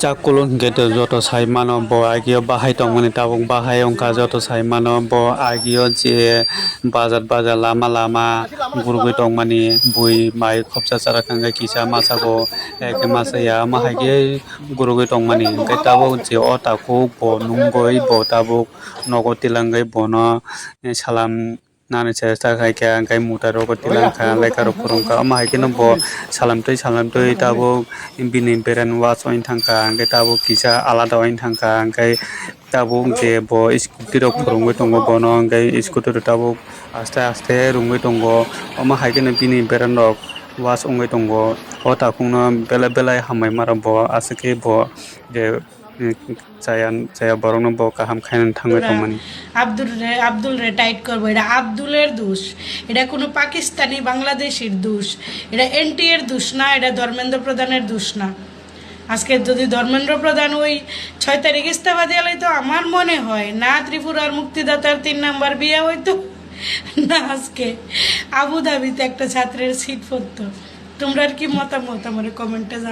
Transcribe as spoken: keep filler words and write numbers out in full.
Takulung hwnkhe to joto sai mano bo agio bahai tongmani, tabuk bahai wngkha joto sai mano bo agio je bazar bazar lama lama gurugwi tongmani bui mai khopsa chara kangkhe kisa masa bo eke masa ya ma hai khe gurugwi tongmani hwnkhe tabuk je o takhuk bo nungwi bo tabuk nogo tilangwi bono salam nani chesta khai kha, hwnkhe muta rogo tilang kha, lekha rok phwrwng kha, omo hai kheno bo salam twi salam twi tabuk bini beren was oi thang kha, hwnkhe tabuk kisa alada oi thang kha, hwnkhe tabuk je bo scooty rok phwrwngwi tongo bono, hwnkhe scooty rok tabuk aste aste rwngwi tongo, omo hai kheno bini beren rok was wngwi tongo, o takhukno belai belai hambai ma rok bo aswk khe bo je. Chaya, chaya borokno bo kaham khainani thangwi Pura tongmani. Abdul রে, আব্দুল রে টাইট করবো। এটা আব্দুলের দোষ, এটা কোনো পাকিস্তানি বাংলাদেশির দোষ, এটা এনটিএর দোষ না, এটা ধর্মেন্দ্র প্রধানের দোষ না। আজকে যদি ধর্মেন্দ্র প্রধান ওই ছয় তারিখ ইস্তফা দিয়ে লইতো, আমার মনে হয় না ত্রিপুরার মুক্তিদাতার তিন নাম্বার বিয়া হইতো, না আজকে আবুধাবিতে একটা ছাত্রের সিট পড়তো। তোমরা আর কি মতামত আমার কমেন্টে জানাও।